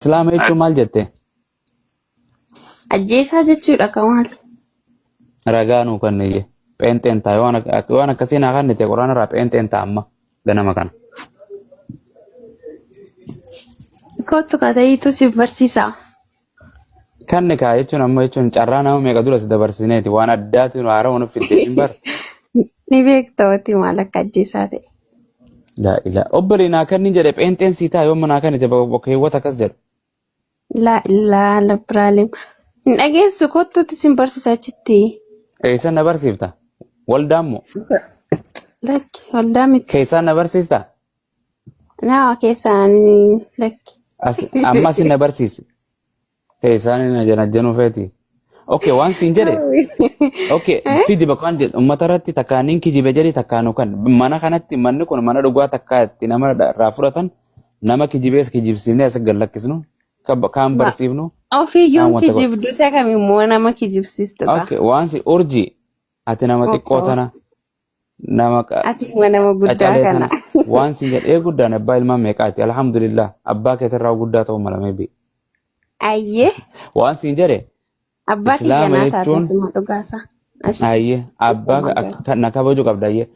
Islaama jechuun maal jette? Ajjeesaa jechuudha kan maal? Ragaa nuu kenniyye. Pheenxeen ta'a waan waan akkasii naa kennite quraana irraa pheenxeen ta'a amma ganama kana. Kottu kata'iitu si barsiisa. Kanni kaa jechuun amma jechuun carraa nama meeqa dura si dabarsineeti waan addaatiin haaraa waan fidde hin bar. Ni beekta wati maal akka ajjeesaa ta'e. Laa ilaa obbolee naa kanni jedhe pheenxeen sii ta'a yooma naa kennite bakka keewwata akkas jedhu. Laa ilaa labbiraalim. Hin dhageessu kottuutti sin barsiisa achitti. Eessan na barsiifta? Waldaan moo? Lakki waldaa miti. Keessaan na barsiista? Nama keessaan lakki. Amma sin na barsiisi. Keessaan na janajjanuu feeti. Okay, waan siin jedhe. Okay, fidi bakka waan jedhe uummata irratti takkaan hin kijibe jedhi takkaan kan mana kanatti manni kun mana dhugaa takkaa itti nama irraa fudhatan nama kijibees kijibsiifnee as gad lakkisnu kaan barsiifnu kaan Ofiiyyuun wanta godhu. kijibdu isa kamimmoo nama kijibsiistu ta'a. Okay, waan si urjii ati nama xiqqoo tana nama Ati immoo nama guddaa qacalee kana. tana waan siin jedhee guddaan abbaa ilmaan meeqaati alhamdulillah abbaa keetirraa guddaa ta'uu mala maybe. Ayyee Waan siin jedhe abbaa kiyya islaama naa taate jechuun suma dhugaasaa. Ashi ayyee abbaa suma gara. akka na kabaju qabda ayyee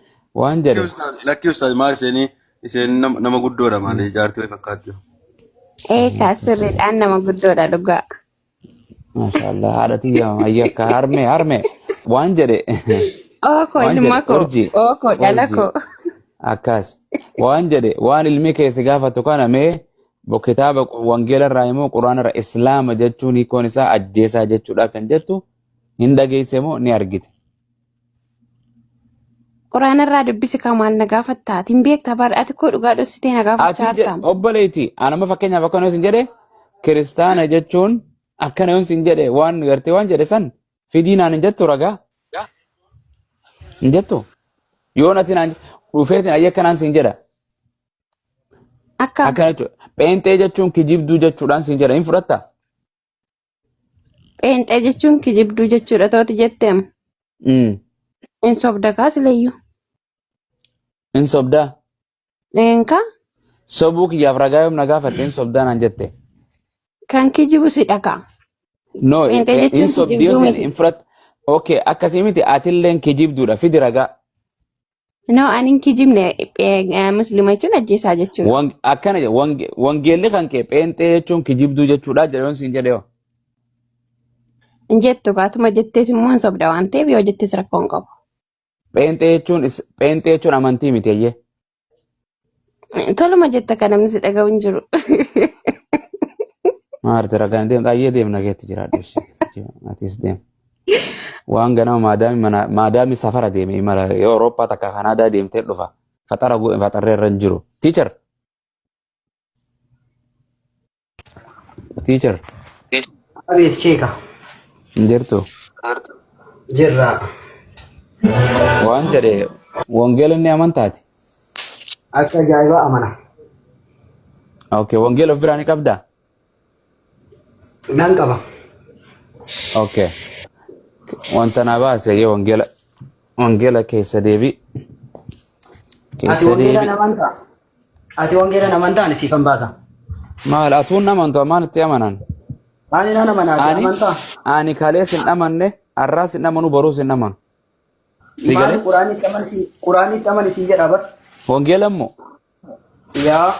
waan Lakkii jedhe ustaaz lakkii ustaaz maal isheen isheen nama nama guddoodha malee jaartii wayii fakkaatti. Ee kaa sirriidhaan nama guddoodha dhugaa. Maashaallah haadha tiyya ayyee akka harmee harmee waan jedhe Ookoo waan ilma jedhe koo urjii ookoo dhala urjii koo. akkas waan jedhe waan ilmi kee si gaafatu kana mee kitaaba wangeela irraa immoo quraana irraa islaama jechuun hiikoon isaa ajjeesaa jechuudha kan jettu hin dhageesse moo ni argite. Quraana irraa dubbisi kan maal na gaafatta? Ati hin beekta bara ati koo dhugaa dhoksitee na gaafachaa Ati jirtaam. obboleetti anama fakkeenyaaf akkana yoo sin jedhe kiristaana jechuun akkana yoo sin jedhe waan gartee waan jedhe san fidii naan hin jettu ragaa hin jettu yoo nati naan dhufeetiin ayya akkanaan sin jedha Akkam akkana jechuudha pheenxee jechuun kijibduu jechuudhaan sin jedha hin fudhatta pheenxee jechuun kijibduu jechuudha tooti jetteem. Hin sobda kaasileyyuu. Hin sobdaa. Eenka Sobuu kiyyaaf ragaa yoom na gaafatte hin sobdaa naan jette. kan kijibu si dhagaa. No, Pheenxee hin jechuun sobdii kijibduu yoo miti. hin fudhat. Okay, akkasii miti atilleen kijibduudha fidi ragaa. No, ani hin kijibne muslima jechuun ajjeesaa jechuudha. Akkana jedha wangeelli kan kee pheenxee jechuun kijibduu jechuudha jedhe yoon siin jedhe hoo. Hin jettu kaatuma jettees immoo hin sobda waan ta'eef yoo jettes rakkoo hin qabu. Pheenxee jechuun amantii miti eeyyee. Toluma jetta kan namni si dhaga'u hin jiru. Maarti ragaan deemta ayyee deemna keetti jiraadhu ishee. Atis deem. Waan ganama maadaami mana maadaami safara deeme imala yoo Awurooppaa takka Kanaadaa deemtee dhufa. Faxara faxarree irra hin jiru. Teacher. Teacher. Abeet sheeka. Hin jirtu. Jirra. Waan jedhe wangeela inni amantaati. Akka ajaa'ibaa amana. Okay, wangeela of biraa ni qabdaa? Nan qaba. Okay. Wanta naa baase yoo wangeela wangeela keessa deebii. Ati Keessa wangeela deebii. amantaa? Ati wangeela hin amantaa ani siifan baasa. Maal atuun amantu amaan itti amanan. Ani nan amana ati Ani amantaa? ani kalees hin amanne har'aas hin amanu boruus hin amanu. Si Maal galee? quraanitti amani quraanitti amani siin jedha bar. Wangeela immoo Yaa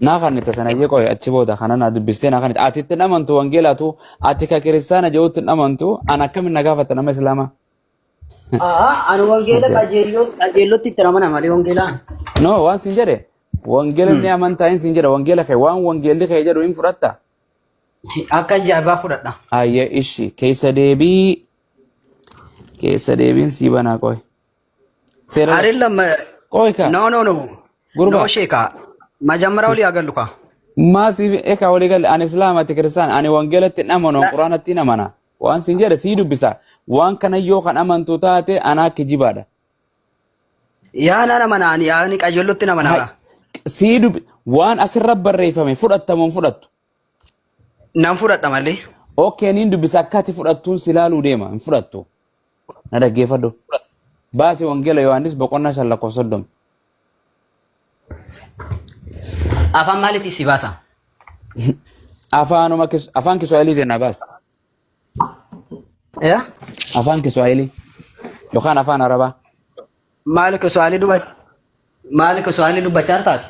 naa kan itti sana jee qoy achi booda kana naa dubbistee naa kan itti ati itti hin amantu wangeela atu ati ka kiristaana jedhutti hin amantu an akkamin na gaafatta nama islaamaa. Aa, ani wangeela qajeelloo qajeellotti itti amana malee wangeelaa. No waan siin jedhe wangeela ni amantaa hin siin jedhe wangeela kee waan wangeelli kee jedhu hin fudhatta. Akka ajaa'ibaa fudhadha. Ayyee ishi keessa deebii keessa deebiin sii banaa qoy. Seera አይደለም qoy ka No, no, no. Gurba. No sheeka መጀመሪያ olii agallu ka maa siif eka walii galle ani islaama ati kiristaan ani wangeelatti hin amanu ani quraanatti hin amana waan siin jedhe sii dubbisa waan kana yoo kan amantu taate anaa kijibaadha. Yaa nan amana ani ani qajeellotti nan amana. Sii dubbi waan asirra barreeffame fudhattamuun fudhattu. Nan fudhadha malee. Okay niin dubbisa akka ati fudhattuun si laaluu deema hin fudhattu. Na dhaggeeffadhu. Baasi wangeela Yohaannis boqonnaa 5 lakkoofsa 30. Afaan maaliitii si baasa? Afaanuma afaan Kiswahiliitiin na baasi. Yaa? Afaan Kiswahilii yookaan afaan Arabaa. Maali Kiswahili dubbach maali Kiswahili dubbachaa taate?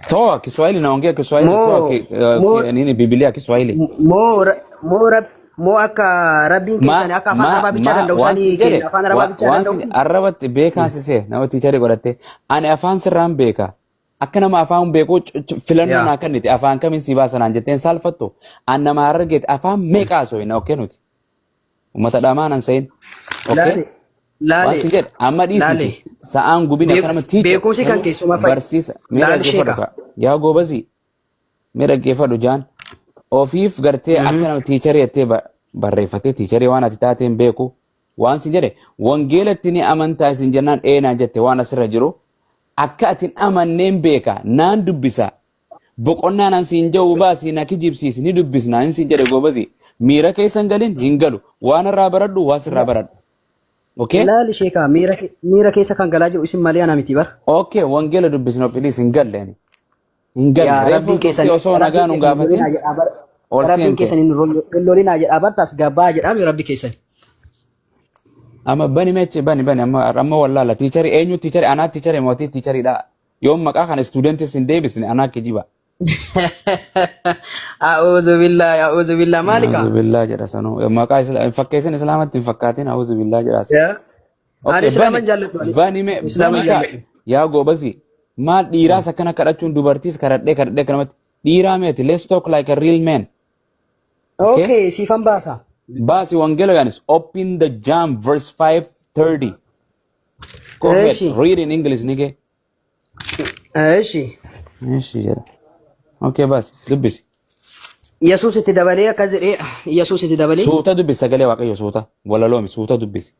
Toa Kiswahili naongea Kiswahili toa Moo ki, uh, moo ki, nini Biblia Kiswahili. moo ra- moo rab moo akka rabbiin Ma keessan akka afaan ma arabaa bichaa ma danda'u waan sanii si jedhe kenna afaan arabaa bichaa waan danda'u. si arrabatti beekaan si see nama tiicharii godhatte ani afaan sirraan beeka akka nama afaan beekuu filannoo Yaa. naa kennite afaan kamiin si baasa naan jetteen saalfattu an nama harargeeti afaan meeqa haasofina okkee nuti ummata dhamaan an sayin okkee Laale waan laale si jedhe amma laale dhiisiti sa'aan gubine akka nama tiicha beekumsi kan keessuma fa'i. barsiisa mee Laale dhaggeeffadhu sheeka. kaa yaa goobasii mee dhaggeeffadhu jaan ofiif gartee akka nama tiicharii jettee barreeffattee tiicharii waan ati taateen beeku waan si jedhe wangeelatti ni amantaa isin jennaan eenaa jette waan asirra jiru akka ati hin amanneen beeka naan dubbisa boqonnaa naan siin ja'uu baasii na kijibsiisi ni dubbisna hin siin jedhe goobasi miira keessa hin galin hin galu waan irraa baradhu waa sirraa baradhu okay. Laali sheeka miira miira keessa kan galaa jiru isin malee ana miti bar. Okay, wangeela dubbisna please hin galle ani hin galle Yaa reefu rabbiin keessan dhuftee osoo nagaa rabbiin nun keessan hin gaafatin lolinaa jedhaa bar. ol Rabbiin seente. keessan hin lolinaa jedhaa bar tasgabbaa jedhaa mi rabbi keessan. Amma bani meeche bani bani amma amma wallaala tiichari eenyu tiichari anaa tiichari mootii tiichariidha. Yoom maqaa kana istuudentis hin deebisne anaa kijiba. A'uuzu billaahi a'uuzu billaahi maalika? A'uuzu billaa jedha sanuu maqaa fakkeessin islaamatti hin fakkaatin a'uuzu billaa jedha. Yaa. Ani Okay, islaaman bani jaalladhu ani. bani me Islaaman bani ka jaalladhu. yaa goobasi maal dhiiraas akkana kadhachuun dubartiis kadhadhee kadhadhee kanamatti dhiiraa meeti let's talk like a real man. Okay? Okay, siifan baasa. Baasi wangeela Yohaannis open the John verse 5:30. Go ahead Eeshi. read in English nige. Eeshi. Eeshi jedha. Okay baasi dubbisi. Yesuus itti dabalee akkas jedhee Yesuus itti dabalee. Suuta dubbisi sagalee Waaqayyo suuta walaloomi suuta dubbisi.